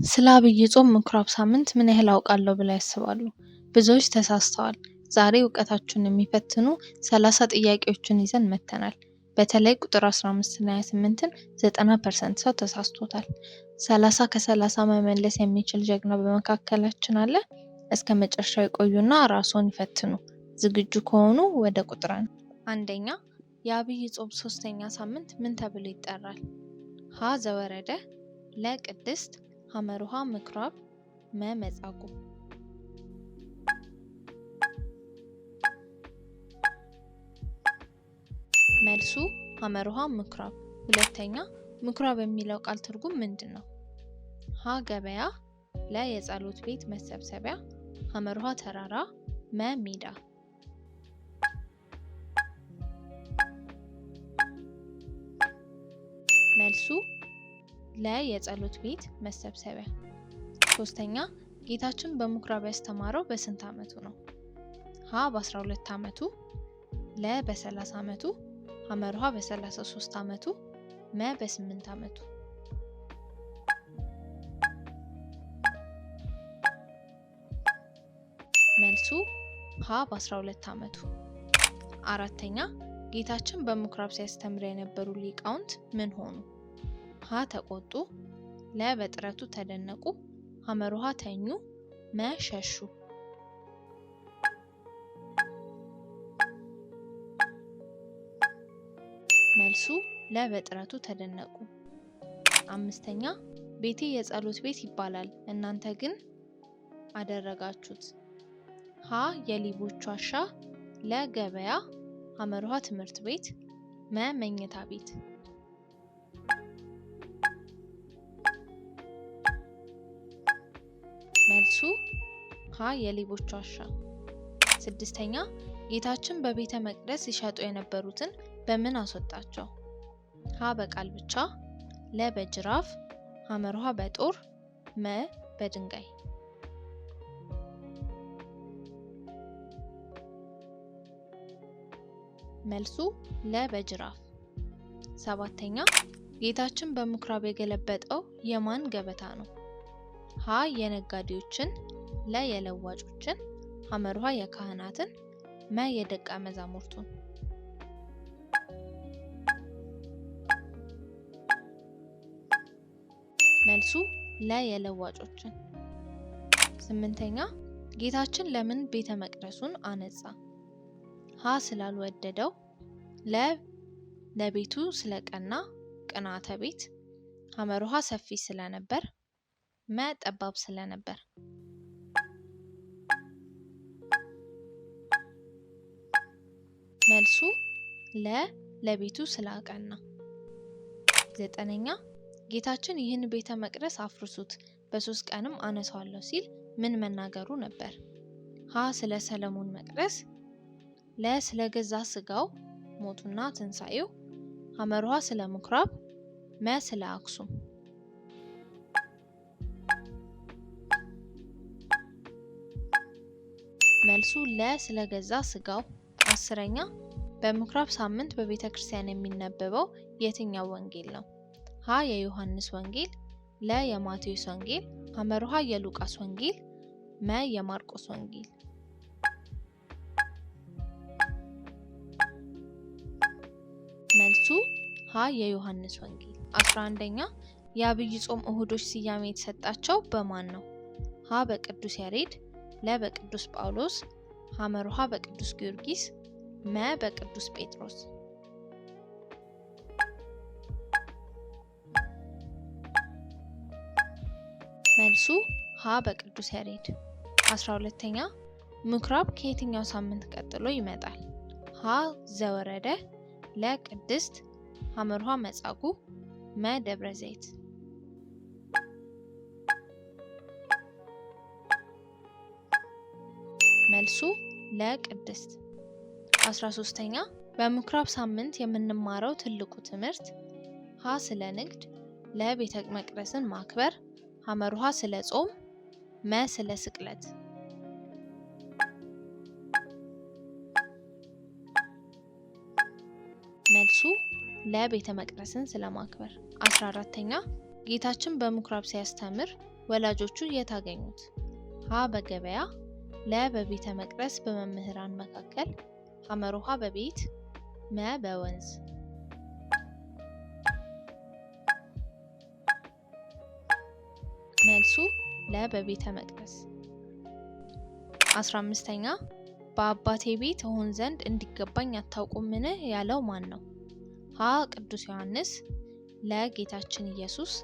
ስለ ዐቢይ ጾም ምኵራብ ሳምንት ምን ያህል አውቃለሁ ብለው ያስባሉ? ብዙዎች ተሳስተዋል። ዛሬ እውቀታችሁን የሚፈትኑ 30 ጥያቄዎችን ይዘን መጥተናል። በተለይ ቁጥር 15 እና 28ን 90% ሰው ተሳስቶታል። 30 ከ30 መመለስ የሚችል ጀግና በመካከላችን አለ። እስከ መጨረሻው ይቆዩና ራስዎን ይፈትኑ። ዝግጁ ከሆኑ ወደ ቁጥር 1። አንደኛ፣ የዐቢይ ጾም ሶስተኛ ሳምንት ምን ተብሎ ይጠራል? ሀ ዘወረደ፣ ለ ቅድስት፣ ሐመሩ ሐ ምኵራብ፣ መ መጻጉዕ። መልሱ ሐመሩ ሐ ምኵራብ። ሁለተኛ፣ ምኵራብ የሚለው ቃል ትርጉም ምንድን ነው? ሀ ገበያ፣ ለ የጸሎት ቤት መሰብሰቢያ፣ ሐመሩ ሐ ተራራ፣ መ ሜዳ። መልሱ ለ የጸሎት ቤት መሰብሰቢያ። ሶስተኛ፣ ጌታችን በምኵራብ ያስተማረው በስንት ዓመቱ ነው? ሀ በ12 ዓመቱ፣ ለ በ30 ዓመቱ፣ ሐመሩ ሐ በ33 ዓመቱ፣ መ በ8 ዓመቱ። መልሱ ሀ በ12 ዓመቱ። አራተኛ፣ ጌታችን በምኵራብ ሲያስተምር የነበሩ ሊቃውንት ምን ሆኑ? ሀ ተቆጡ፣ ለ በጥረቱ ተደነቁ፣ ሐመሩ ሐ ተኙ፣ መ ሸሹ። መልሱ ለ በጥረቱ ተደነቁ። አምስተኛ፣ ቤቴ የጸሎት ቤት ይባላል እናንተ ግን አደረጋችሁት። ሀ የሌቦች ዋሻ፣ ለ ገበያ፣ ሐመሩ ሐ ትምህርት ቤት፣ መ መኝታ ቤት። መልሱ ሀ የሌቦች ዋሻ። ስድስተኛ፣ ጌታችን በቤተ መቅደስ ሲሸጡ የነበሩትን በምን አስወጣቸው? ሀ በቃል ብቻ፣ ለ በጅራፍ፣ ሐመሩ ሐ በጦር፣ መ በድንጋይ። መልሱ ለ በጅራፍ። ሰባተኛ፣ ጌታችን በምኵራብ የገለበጠው የማን ገበታ ነው? ሀ የነጋዴዎችን፣ ለ የለዋጮችን፣ ሐመሩ ሐ የካህናትን፣ መ የደቀ መዛሙርቱን። መልሱ ለ የለዋጮችን። ስምንተኛ፣ ጌታችን ለምን ቤተ መቅደሱን አነጻ? ሀ ስላልወደደው፣ ለ ለቤቱ ስለቀና ቅናተ ቤት፣ ሐመሩ ሐ ሰፊ ስለነበር፣ መ ጠባብ ስለነበር። መልሱ ለ ለቤቱ ስላቀና። ዘጠነኛ፣ ጌታችን ይህን ቤተ መቅደስ አፍርሱት በ3 ቀንም አነሳዋለሁ ሲል ምን መናገሩ ነበር? ሀ ስለ ሰለሞን መቅደስ፣ ለ ስለ ገዛ ስጋው ሞቱና ትንሳኤው፣ ሐመሩ ሐ ስለ ምኵራብ፣ መ ስለ አክሱም። መልሱ ለ ስለ ገዛ ስጋው። አስረኛ፣ በምኵራብ ሳምንት በቤተ ክርስቲያን የሚነበበው የትኛው ወንጌል ነው? ሀ የዮሐንስ ወንጌል፣ ለ የማቴዎስ ወንጌል፣ ሐመሩ ሐ የሉቃስ ወንጌል፣ መ የማርቆስ ወንጌል። መልሱ ሀ የዮሐንስ ወንጌል። 11ኛ፣ የዐቢይ ጾም እሁዶች ስያሜ የተሰጣቸው በማን ነው? ሀ በቅዱስ ያሬድ፣ ለ በቅዱስ ጳውሎስ፣ ሐመሩ ሐ በቅዱስ ጊዮርጊስ፣ መ በቅዱስ ጴጥሮስ። መልሱ ሀ በቅዱስ ያሬድ። 12ኛ፣ ምኵራብ ከየትኛው ሳምንት ቀጥሎ ይመጣል? ሀ ዘወረደ፣ ለ ቅድስት፣ ሐመሩ ሐ መጻጉዕ፣ መ ደብረ ዘይት። መልሱ ለ ቅድስት። 13ኛ፣ በምኵራብ ሳምንት የምንማረው ትልቁ ትምህርት? ሀ ስለ ንግድ፣ ለ ቤተ መቅደስን ማክበር፣ ሐመሩ ሐ ስለ ጾም፣ መ ስለ ስቅለት። መልሱ ለ ቤተ መቅደስን ስለማክበር። 14ኛ፣ ጌታችን በምኵራብ ሲያስተምር ወላጆቹ የት አገኙት? ሀ በገበያ፣ ለ በቤተ መቅደስ በመምህራን መካከል፣ ሐመሩ ሐ በቤት፣ መ በወንዝ። መልሱ ለ በቤተ መቅደስ። 15ኛ በአባቴ ቤት እሆን ዘንድ እንዲገባኝ አታውቁምን ያለው ማን ነው? ሀ ቅዱስ ዮሐንስ፣ ለ ጌታችን ኢየሱስ፣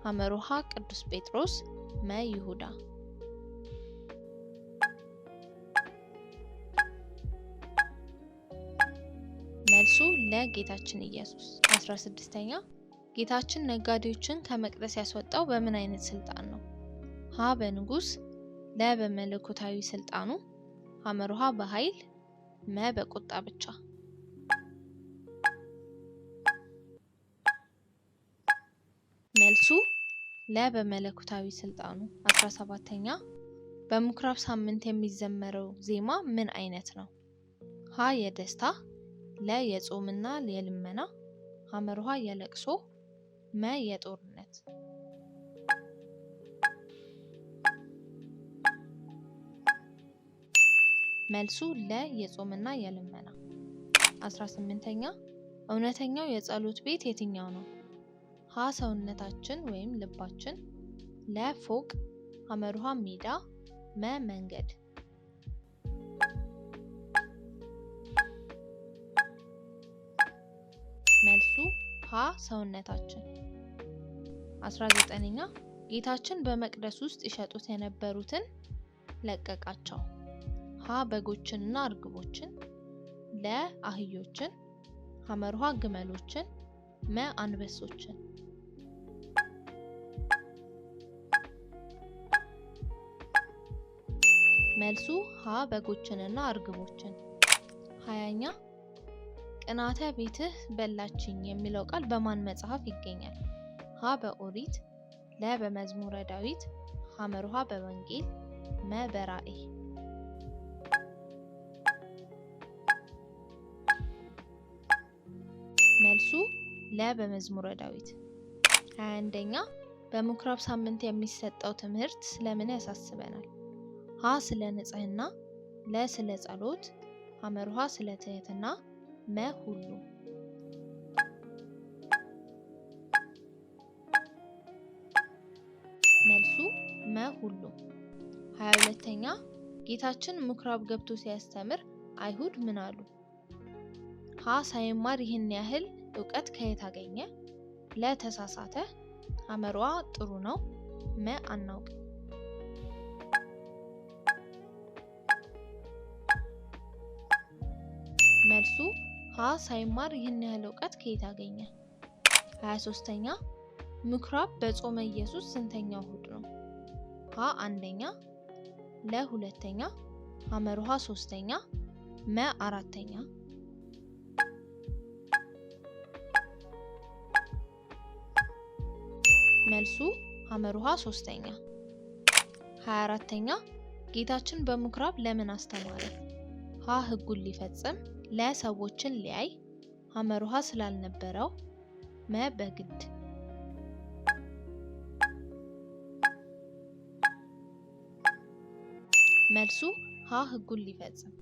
ሐመሩ ሐ ቅዱስ ጴጥሮስ፣ መ ይሁዳ። መልሱ ለ ጌታችን ኢየሱስ። 16ኛ ጌታችን ነጋዴዎችን ከመቅደስ ያስወጣው በምን አይነት ስልጣን ነው? ሀ በንጉስ፣ ለ በመለኮታዊ ስልጣኑ፣ ሐመሩ ሐ በኃይል፣ መ በቁጣ ብቻ። መልሱ ለ በመለኮታዊ ስልጣኑ። 17ኛ በምኩራብ ሳምንት የሚዘመረው ዜማ ምን አይነት ነው? ሀ የደስታ፣ ለ የጾምና የልመና፣ ሐመሩ ሐ የለቅሶ፣ መ የጦርነት። መልሱ ለ የጾምና የልመና። 18ኛ እውነተኛው የጸሎት ቤት የትኛው ነው? ሀ ሰውነታችን ወይም ልባችን፣ ለ ፎቅ፣ ሐመሩ ሐ ሜዳ፣ መ መንገድ። መልሱ ሀ ሰውነታችን። 19ኛ ጌታችን በመቅደስ ውስጥ ይሸጡት የነበሩትን ለቀቃቸው። ሀ በጎችንና እርግቦችን፣ ለ አህዮችን፣ ሐመሩ ሐ ግመሎችን፣ መ አንበሶችን። መልሱ ሀ በጎችንና እርግቦችን። 20ኛ ቅናተ ቤትህ በላችኝ የሚለው ቃል በማን መጽሐፍ ይገኛል? ሀ በኦሪት፣ ለ በመዝሙረ ዳዊት፣ ሐመሩ ሐ በወንጌል፣ መ በራእይ። መልሱ ለ በመዝሙረ ዳዊት። 21ኛ በምኩራብ ሳምንት የሚሰጠው ትምህርት ስለምን ያሳስበናል? ሀ ስለ ንጽህና፣ ለ ስለ ጸሎት፣ ሐመሩ ሐ ስለ ትህትና፣ መ ሁሉ። መልሱ መ ሁሉ። 22ኛ ጌታችን ምኩራብ ገብቶ ሲያስተምር አይሁድ ምን አሉ? ሀ ሳይማር ይህን ያህል እውቀት ከየት አገኘ? ለ ተሳሳተ፣ ሐመሩ ሐ ጥሩ ነው፣ መ አናውቅም። መልሱ ሀ ሳይማር ይህን ያህል እውቀት ከየት አገኘ? 23ኛ ምኩራብ በጾመ ኢየሱስ ስንተኛው እሁድ ነው? ሀ አንደኛ፣ ለ ሁለተኛ፣ ሐመሩ ሐ ሶስተኛ፣ መ አራተኛ። መልሱ ሐመሩ ሐ ሶስተኛ። 24ኛ ጌታችን በምኩራብ ለምን አስተማረ? ሀ ሕጉን ሊፈጽም፣ ለ ሰዎችን ሊያይ፣ ሐመሩ ሐ ስላልነበረው፣ መ በግድ። መልሱ ሀ ሕጉን ሊፈጽም።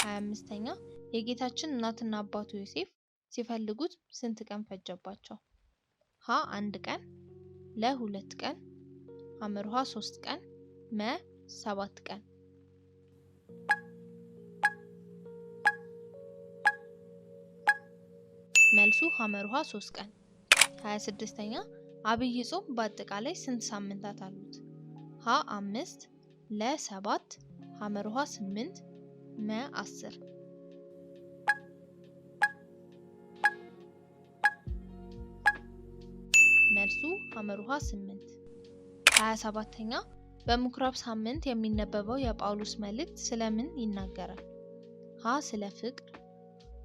25ኛ የጌታችን እናትና አባቱ ዮሴፍ ሲፈልጉት ስንት ቀን ፈጀባቸው? ሀ አንድ ቀን፣ ለ ሁለት ቀን፣ ሐመሩ ሐ 3 ቀን፣ መ 7 ቀን። መልሱ ሐመሩ ሐ 3 ቀን። 26ኛ አብይ ጾም በአጠቃላይ ስንት ሳምንታት አሉት? ሀ 5፣ ለ 7፣ ሐመሩ ሐ 8፣ መ 10። መልሱ ሐመሩ ሐ 8። 27ኛ በምኩራብ ሳምንት የሚነበበው የጳውሎስ መልእክት ስለምን ይናገራል? ሀ ስለ ፍቅር፣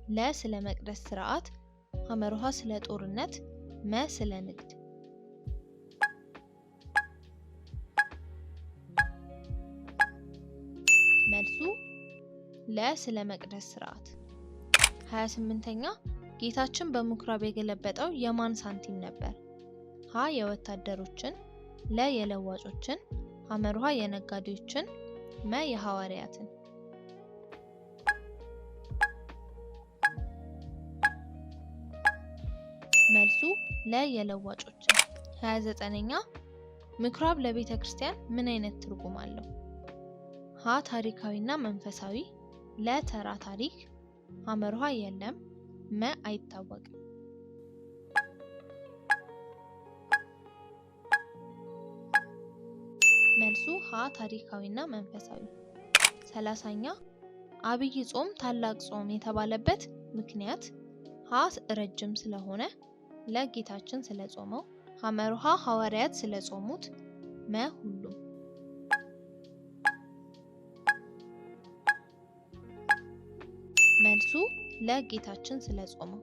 ለ ስለ መቅደስ ስርዓት፣ ሐመሩ ሐ ስለ ጦርነት፣ መ ስለ ንግድ። መልሱ ለ ስለ መቅደስ ስርዓት። 28ኛ ጌታችን በምኩራብ የገለበጠው የማን ሳንቲም ነበር? ሀ የወታደሮችን፣ ለ የለዋጮችን፣ ሐመርሃ የነጋዴዎችን፣ መ የሐዋርያትን። መልሱ ለ የለዋጮችን። 29ኛ ምኩራብ ለቤተ ክርስቲያን ምን አይነት ትርጉም አለው? ሀ ታሪካዊና መንፈሳዊ፣ ለ ተራ ታሪክ፣ ሐመርሃ የለም፣ መ አይታወቅም። መልሱ ሀ ታሪካዊና መንፈሳዊ። 30ኛ አብይ ጾም ታላቅ ጾም የተባለበት ምክንያት? ሀ ረጅም ስለሆነ፣ ለ ጌታችን ስለጾመው፣ ሐመርሃ ሐዋርያት ስለጾሙት፣ መ ሁሉም። መልሱ ለ ጌታችን ስለጾመው።